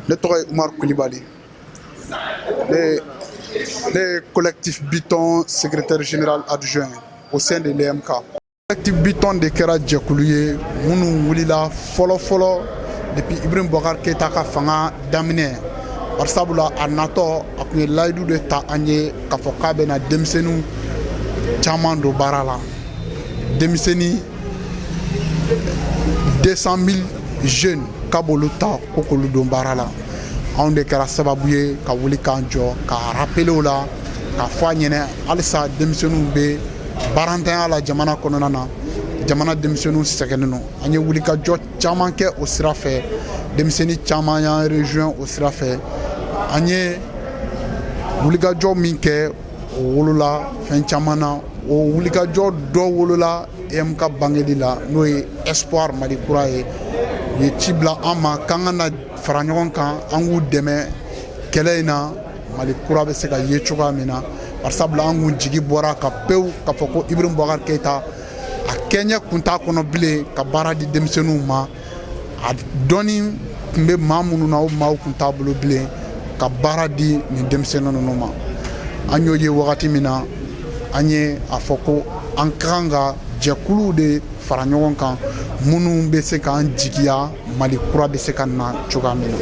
Ne tɔgɔ ye Umaru Kulibali. Ne ye collectif Biton secrétaire général adjoint au sein de l'EMK. Collectif Biton de kɛra jɛkulu ye minnu wulila fɔlɔ fɔlɔ depuis Ibrahim Boubacar Keita ka fanga daminɛ. Bari sabula a natɔ, a tun ye layidu de ta an ye k'a fɔ k'a bɛna denmisɛnninw caman don baara la, denmisɛnnin 200 000 jeunes, k'a b'olu ta ko k'olu don baara la. Anw de kɛra sababu ye ka wuli k'an jɔ ka rappeler o la, k'a fɔ a ɲɛnɛ halisa denmisɛnninw bɛ baarantanya la jamana kɔnɔna na, jamana denmisɛnninw sɛgɛnnen don. An ye wulikajɔ caman kɛ o sira fɛ, denmisɛnnin caman y'an rejoint o sira fɛ. An ye wulikajɔ min kɛ, o wolola fɛn caman na. O wulikajɔ dɔ wolola EMK bangeli la, n'o ye Espoir Mali Kura ye. U ye ci bila an ma k'an ka na fara ɲɔgɔn kan, an k'u dɛmɛ kɛlɛ in na, Mali Kura bɛ se ka ye cogoya min na. Barisabula an kun jigi bɔra ka pewu k'a fɔ ko Ibrahim Boubacar Keita a kɛɲɛ kun t'a kɔnɔ bilen ka baara di denmisɛnninw ma. A dɔnni tun bɛ maa minnu na, o maaw kun t'a bolo bilen ka baara di nin denmisɛnnin ninnu ma. An y'o ye wagati min na, an ye a fɔ ko an ka kan ka jɛkuluw de fara ɲɔgɔn kan minnu bɛ se k'an jigiya Mali Kura bɛ se ka na cogoya min na.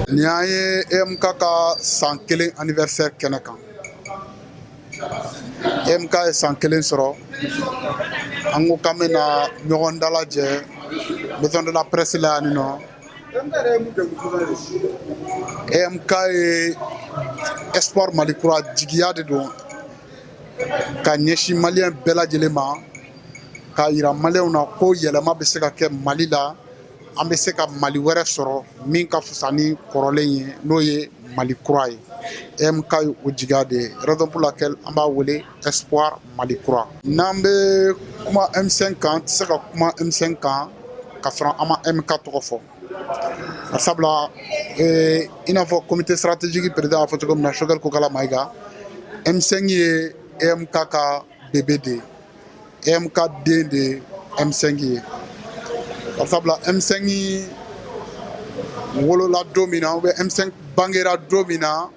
Nin y'an ye EMK ka san 1 anniversaire kɛnɛ kan. EMK ye san 1 sɔrɔ. An ko k'an bɛna ɲɔgɔn dalajɛ maison de la presse la yan nɔ. EMK ye Espoir Mali Kura jigiya de don ka ɲɛsin maliyɛn bɛɛ lajɛlen ma, k'a yira maliyɛnw na ko yɛlɛma bɛ se ka kɛ Mali la, an bɛ se ka Mali wɛrɛ sɔrɔ min ka fisa ni kɔrɔlen ye, n'o ye Mali Kura ye. EMK ye o jigiya de ye, raison pour laquelle an b'a wele Espoir Mali Kura. N'an bɛ kuma M5 kan, an tɛ se ka kuma M5 kan ka sɔrɔ an ma EMK tɔgɔ fɔ. Sabula i n'a fɔ comité stratégique président y'a fɔ cogo min na, Choguel Kokala Maïga, M5 ye EMK ka bébé de ye, EMK den de ye M5 ye. Sabula M5 wolola don min na, ou bien M5 bangera don min na,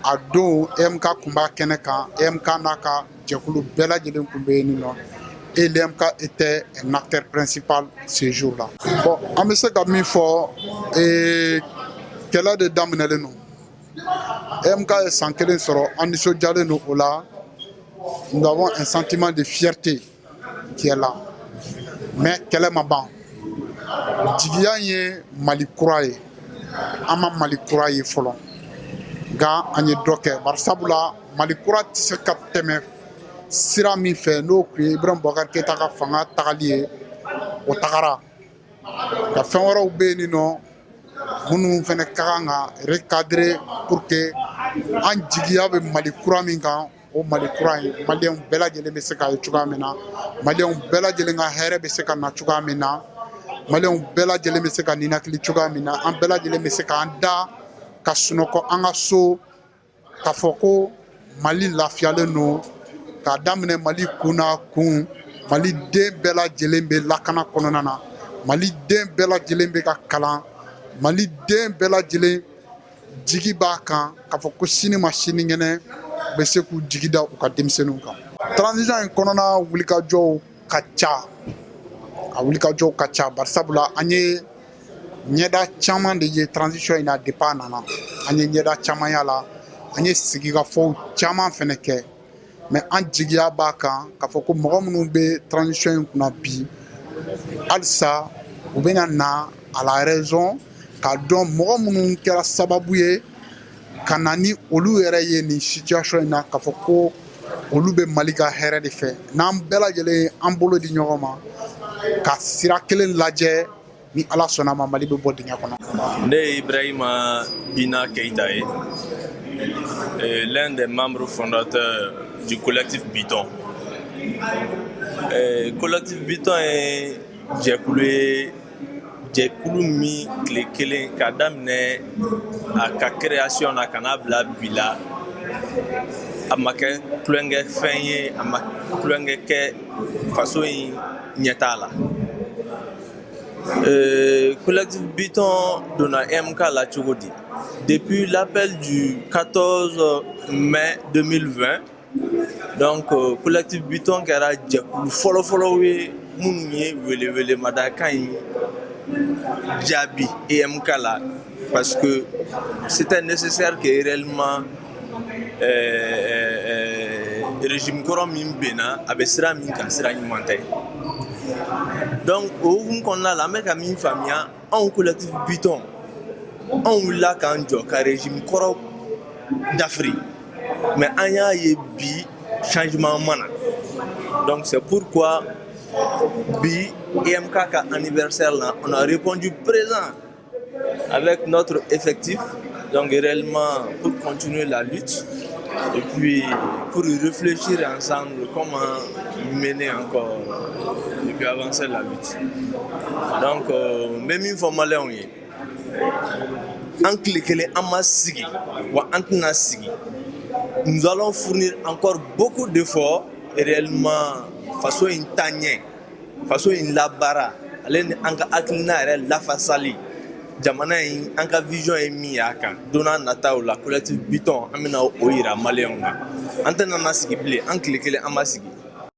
a don EMK kun b'a kɛnɛ kan. EMK n'a ka jɛkulu bɛɛ lajɛlen kun bɛ yen nɔ et l'EMK était un acteur principal ce jour-là. Bon, an bɛ se ka min fɔ, kɛlɛ de daminɛlen don. EMK ye san 1 sɔrɔ, an nisɔndiyalen don o la. Nous avons un sentiment de fierté qui est là. Mais kɛlɛ ma ban. Jigiya ye Mali Kura ye. An ma Mali Kura ye fɔlɔ. Nka an ye dɔ kɛ. Bari sabula Mali Kura tɛ se ka tɛmɛ sira min fɛ, n'o tun ye Ibrahim Boubacar Keita ka fanga tagali ye, o tagara. Nka fɛn wɛrɛw bɛ yen nɔ minnu fana ka kan ka recadrer pour que an jigiya bɛ Mali Kura min kan, o Mali Kura in, maliyɛnw bɛɛ lajɛlen bɛ se k'a ye cogoya min na, maliyɛnw bɛɛ lajɛlen ka hɛrɛ bɛ se ka na cogoya min na, maliyɛnw bɛɛ lajɛlen bɛ se ka ninakili cogoya min na, an bɛɛ lajɛlen bɛ se k'an da ka sunɔgɔ an ka so k'a fɔ ko Mali lafiyalen don, k'a daminɛ Mali kun n'a kun, Mali den bɛɛ lajɛlen bɛ lakana kɔnɔna na, Mali den bɛɛ lajɛlen bɛ ka kalan, Mali den bɛɛ lajɛlen jigi b'a kan k'a fɔ ko sini ma sinikɛnɛ u bɛ se k'u jigi da u ka denmisɛnninw kan. Transition in kɔnɔna wulikajɔw ka ca, a wulikajɔw ka ca. Bari sabula an ye ɲɛda caman de ye transition in na depuis a nana. An ye ɲɛda caman y'a la, an ye sigikafɔw caman fɛnɛ kɛ. Mais an jigiya b'a kan k'a fɔ ko mɔgɔ minnu bɛ transition in kunna bi, halisa u bɛna na à la raison, k'a dɔn mɔgɔ minnu kɛra sababu ye ka na ni olu yɛrɛ ye nin situation in na, k'a fɔ ko olu bɛ Mali ka hɛrɛ de fɛ. N'an bɛɛ lajɛlen ye an bolo di ɲɔgɔn ma ka sira kelen lajɛ, ni Ala sɔnna ma, Mali bɛ bɔ dingɛ kɔnɔ. Ne ye Ibrahima Bina Keita ye, l'un des membres fondateurs du collectif Biton. Collectif Biton ye jɛkulu ye, jɛkulu min tile kelen k'a daminɛ a ka création na ka n'a bila bi la, a ma kɛ tulonkɛ fɛn ye, a ma tulonkɛ kɛ faso in ɲɛtaa la. Collectif Biton donna EMK la cogo di? Depuis l'appel du 14 mai 2020, donc Collectif Biton kɛra jɛkulu fɔlɔfɔlɔw ye minnu ye welewelemadakan in jaabi EMK la, parce que c'était nécessaire que réellement régime kɔrɔ min benna, a bɛ sira min kan, sira ɲuman tɛ. Donc o hukumu kɔnɔna la, an bɛ ka min faamuya, anw Collectif Biton, anw wulila k'an jɔ ka régime kɔrɔ dafiri, mais an y'a ye bi changement ma na. Donc c'est pourquoi bi EMK ka anniversaire la, on a répondu présent avec notre effectif, donc réellement pour continuer la lutte et puis pour réfléchir ensemble comment mener encore et puis avancer la lutte. Donc n bɛ min fɔ maliyɛnw ye, an tile kelen an ma sigi wa an tɛna sigi. Nous allons fournir encore beaucoup d'efforts réellement faso in taa ɲɛ, faso in labaara, ale ni an ka hakilina yɛrɛ lafasali jamana in, an ka vision ye min y'a kan don n'a nataw la. Collectif Biton, an bɛna o yira maliyɛnw na. An tɛna na sigi bilen, an tile kelen an ma sigi.